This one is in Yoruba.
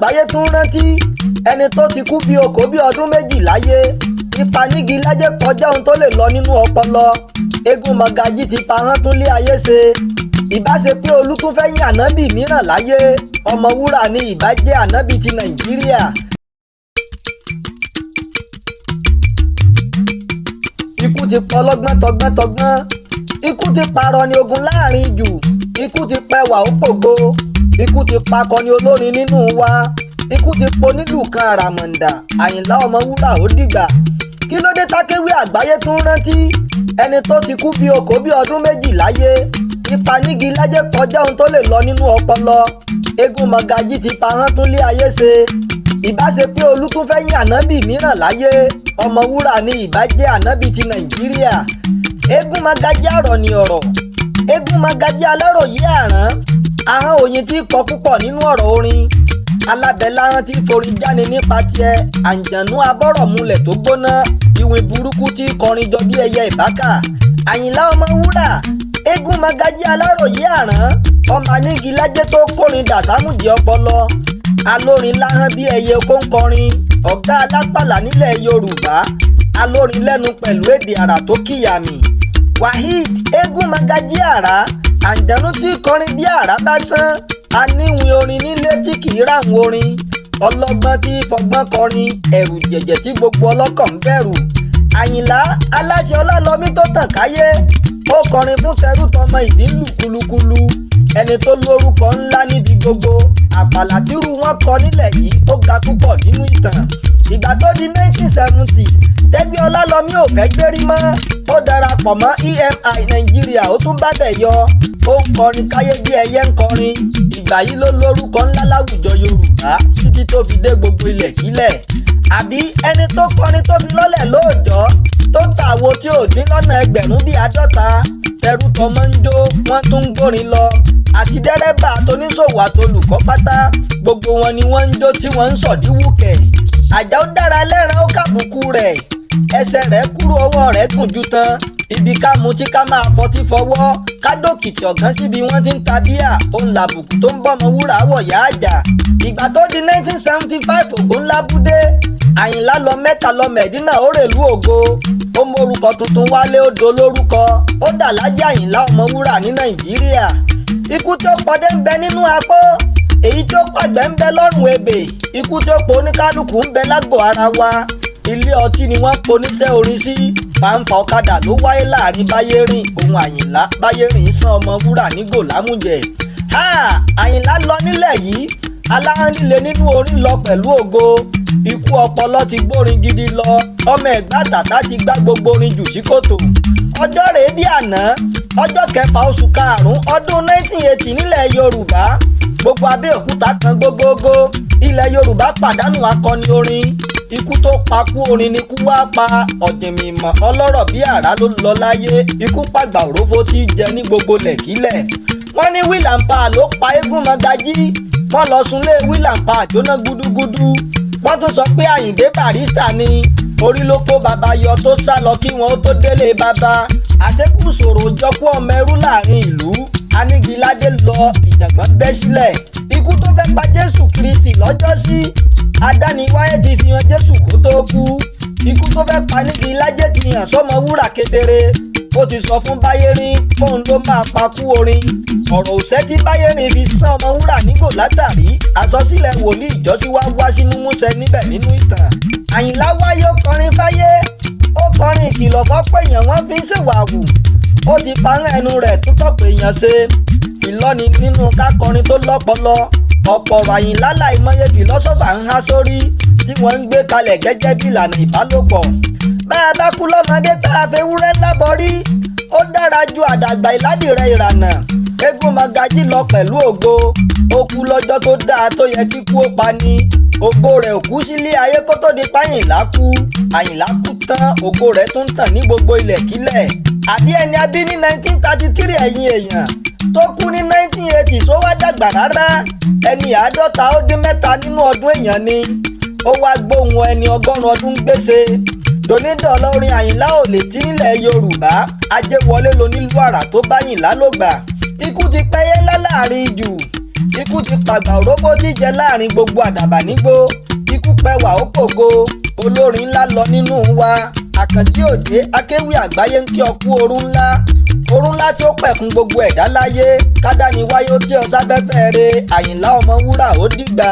Àgbáyé tún rántí ẹni tó ti kú bí okòó bí ọdún 2 láyé. Ipa nígi lájẹ́ kọjá ohun tó lè lọ nínú ọpọlọ. Eégún Mọ́gàjí ti fahọ́n tún lé ayé ṣe. Ìbá ṣe pé Olú tún fẹ́ yín ànábì mìíràn láyé, Ọmọwúrà ni ìbá jẹ́ ànábì ti Nàìjíríà. Ikú ti pọ̀ lọ́gbọ́n tọgbọ́n tọgbọ́n. Ikú ti parọ́ ni ogun láàrin jù. Ikú ti pẹwà ó pògo. Ikú ti pakọni olórin nínú wa. Ikú ti ponílù kan àràmọ̀ǹdà. Àyìnlá Ọmọwúrà ó dìgbà. Kí ló dé tákéwé àgbáyé tún rántí ẹni tó ti kú bí okòó bí ọdún 2 láyé? Ipa nígi lájẹ́ kọjá ohun tó lè lọ nínú ọpọlọ. Eégún Mọ́gàjí ti fahọ́n tún lé ayé ṣe. Ìbá ṣe pé Olú tún fẹ́ yín ànábì mìíràn láyé, Ọmọwúrà ni ìbá jẹ́ ànábì ti Nàìjíríà. Eégún Mọ́gàjí àrọ̀ ni ọ̀rọ̀. Eégún Mọ́gàjí aláròyé àrán. Ahọ́n oyin tí kọ púpọ̀ nínú ọ̀rọ̀ orin. Alábẹ́láhán tí forin jáni nípa tiẹ̀. Àǹjànú abọ́rọ̀mulẹ̀ tó gbóná. Ìwìn burúkú tí kọrin jọ bí ẹyẹ ìbákà. Àyìnlá Ọmọwúrà, Eégún Mọ́gàjí aláròyé àrán. Ọmọ anígilájẹ́ tó kórin dàsámùjì ọpọlọ. Alórin láhán bí ẹyẹ kó ń kọrin. Ọ̀gá alápàlà nílẹ̀ Yorùbá. Alórin lẹ́nu pẹ̀lú èdè àrà tó kíyàmì. Waheed Eégún Mọ́gàjí àrá. Àǹjànú tí kọrin bí àrá bá sán. Aníwìn orin nílé tí kì í ráhùn orin. Ọlọ́gbọ́n tí fọgbọ́n kọrin. Ẹ̀rù jẹ̀jẹ̀ tí gbogbo ọlọ́kọ̀ ń bẹ̀rù. Àyìnlá aláṣẹ Ọlálọ́mí tó tàn káyé. Ó kọrin fún tẹrú tọmọ ìdí ń lù kulukulu. Ẹni tó lórúkọ ńlá níbi gbogbo. Àpàlà tírú wọn kọ nílẹ̀ yìí ó ga púpọ̀ nínú ìtàn. Ìgbà tó di 1970, Tẹ́gbẹ́ Ọlálọ́mí ò fẹ́ gbérí mọ́. Ó darapọ̀ mọ́ EMI Nàìjíríà, ó tún bábẹ̀ yọ. Ó ń kọrin káyé bí ẹyẹ ń kọrin. Ìgbà yìí ló lórúkọ ńlá láwùjọ Yorùbá títí tó fi dé gbogbo ilẹ̀ kílẹ̀. Àbí ẹni tó kọrin tó fi lọ́lẹ̀ lóòjọ́ tó tàwo tí ò dín lọ́nà ẹgbẹ̀rún bíi 50. Tẹrú tọmọ ń jó, wọ́n tún ń gbórin lọ. Àti dẹ́rẹ́bà àtoníṣòwò àtolùkọ́ pátá, gbogbo wọn ni wọ́n ń jó tí wọ́n ń sọ̀dí wùkẹ̀. Àjà ó dára lẹ́ran ó kàbùkù rẹ̀. Ẹsẹ̀ rẹ̀ kúrú, ọwọ́ rẹ̀ gùn ju tán. Ibi ká mutí ká máa fọtí fọwọ́, ká dòkìtì ọ̀gán síbi wọ́n ti ń ta bíà, òun làbùkù tó ń bọ́mọ wúrà wọ̀ yá àjà. Ìgbà tó di 1975, ògo ńlá búdé. Àyìnlá lọ Mẹ́kà lọ Mẹ̀dínà, ó rèlú ògo. Ó mórúkọ tuntun wálé, ó dolórúkọ. Ó dà lájẹ́ Àyìnlá Ọmọwúrà ní Nàìjíríà. Ikú tó pọdé ń bẹ nínú apó, èyí tó pàgbẹ́ ń bẹ lọ́rùn ebè. Ikú tó po oníkálukú ń bẹ lágbo ara wa. Ilé ọtí ni wọ́n poníṣẹ́ orin sí. Fàǹfà ọ̀kadà ló wáyé láàrin Báyérìn òun Àyìnlá. Báyérìn sàn Ọmọwúrà nígò lámújẹ. Àyìnlá lọ nílẹ̀ yìí. Aláhán líle nínú orin lọ pẹ̀lú ògo. Ikú ọpọlọ ti gbórin gidi lọ. Ọmọ Ẹ̀gbá tàtà ti gbá gbogbo orin jù sí kòtò. Ọjọ́ rèé bí àná, ọjọ́ kẹfà oṣù karùn-ún ọdún 1980 nílẹ̀ Yorùbá. Gbogbo Abẹ́òkúta kan gógógó. Ilẹ̀ Yorùbá pàdánù akọni orin. Ikú tó pakú orin ni kú wá pa. Ọ̀jìnmìmọ̀ ọlọ́rọ̀ bí àrá ló lọ láyé. Ikú pàgbà òrófó tí jẹ ní gbogbo lẹ̀kílẹ̀. Wọ́n ní wílàǹpà ló pa Eégún Mọ́gàjí. Wọ́n lọ sunlé wílàǹpà jóná gúdúgúdú. Wọ́n tún sọ pé Àyìndé Barrister ni. Orí ló kó bàbá yọ tó sá lọ kí wọn ó tó délé bàbá. Àṣekú sòrò jọkú ọmọ ẹrú láàrin ìlú. Anígiládé lọ, ìjàngbọ̀n bẹ́ sílẹ̀. Ikú tó fẹ́ pa Jésù Kristi lọ́jọ́sí, adániwáyé ti fi hàn Jésù kó tó kú. Ikú tó fẹ́ pa Nígilájẹ́ ti hàn sọ́mọwúrà kedere. Ó ti sọ fún Báyérín póun ló máa pa kú orin. Ọ̀rọ̀ òṣẹ́ tí Báyérín fi sán Ọmọwúrà nígò látàrí àsọsílẹ̀ wòlíì ìjọ́sí wá wá sí múmúṣẹ níbẹ̀ nínú ìtàn. Àyìnlá wáyé, ó kọrin fáyé. Ó kọrin ìkìlọ̀ fọ́pọ̀ èèyàn wọ́n fi ń ṣèwàwù. Ó ti parán ẹnu rẹ̀ tó tọ̀pọ̀ èèyàn ṣe. Ìlọ́ni nínú kákọrin tó lọ́pọlọ. Ọ̀pọ̀ ọ̀rọ̀ Àyìnlá láìmọye fìlọ́sọ́fà ń há sórí tí wọ́n ń gbé kalẹ̀ gẹ́gẹ́ bí ìlànà ìbálòpọ̀. Bá a bá kú lọ́mọdé tá a fẹ́ wúrẹ́ ńlá bọ́rí, ó dára ju àdàgbà ìládìrẹ ìrànà. Eégún Mọ́gàjí lọ pẹ̀lú ògo. Ó kú lọ́jọ́ tó dáa tó yẹ kíkú ó pa ni. Ògo rẹ̀ ò kú sílé ayé kó tó di páyìnlá kú. Àyìnlá kú tán, ògo rẹ̀ tún tàn ní gbogbo ilẹ̀ kílẹ̀. Àbí ẹni a bí ní 1933, ẹ̀yìn èèyàn tó kú ní 1980, só wá dàgbà rárá? Ẹni 53 nínú ọdún èèyàn ni. Ó wá gbóhùn ẹni 100 ọdún gbèsè. Donídọ̀ọ́lọ́ orin Àyìnlá ò lè tí nílẹ̀ Yorùbá. Ajéwọlé lonílù àrà tó bá Àyìnlá ló gbà. Ikú ti pẹ́yẹ́ ńlá láàrin jù. Ikú Ikú ti pàgbà òróbó jíjẹ láàrin gbogbo àdàbà nígbó. Ikú pẹwà ó pògo, olórin ńlá lọ nínú wa. Àkànjí Òjé akéwì àgbáyé ń kí ọ kú orú ńlá, orú ńlá tí ó pẹ̀kun gbogbo ẹ̀dá láyé. Kádàní wáyé ó tí ọ sáfẹ́fẹ́ re. Àyìnlá Ọmọwúrà, ó dìgbà.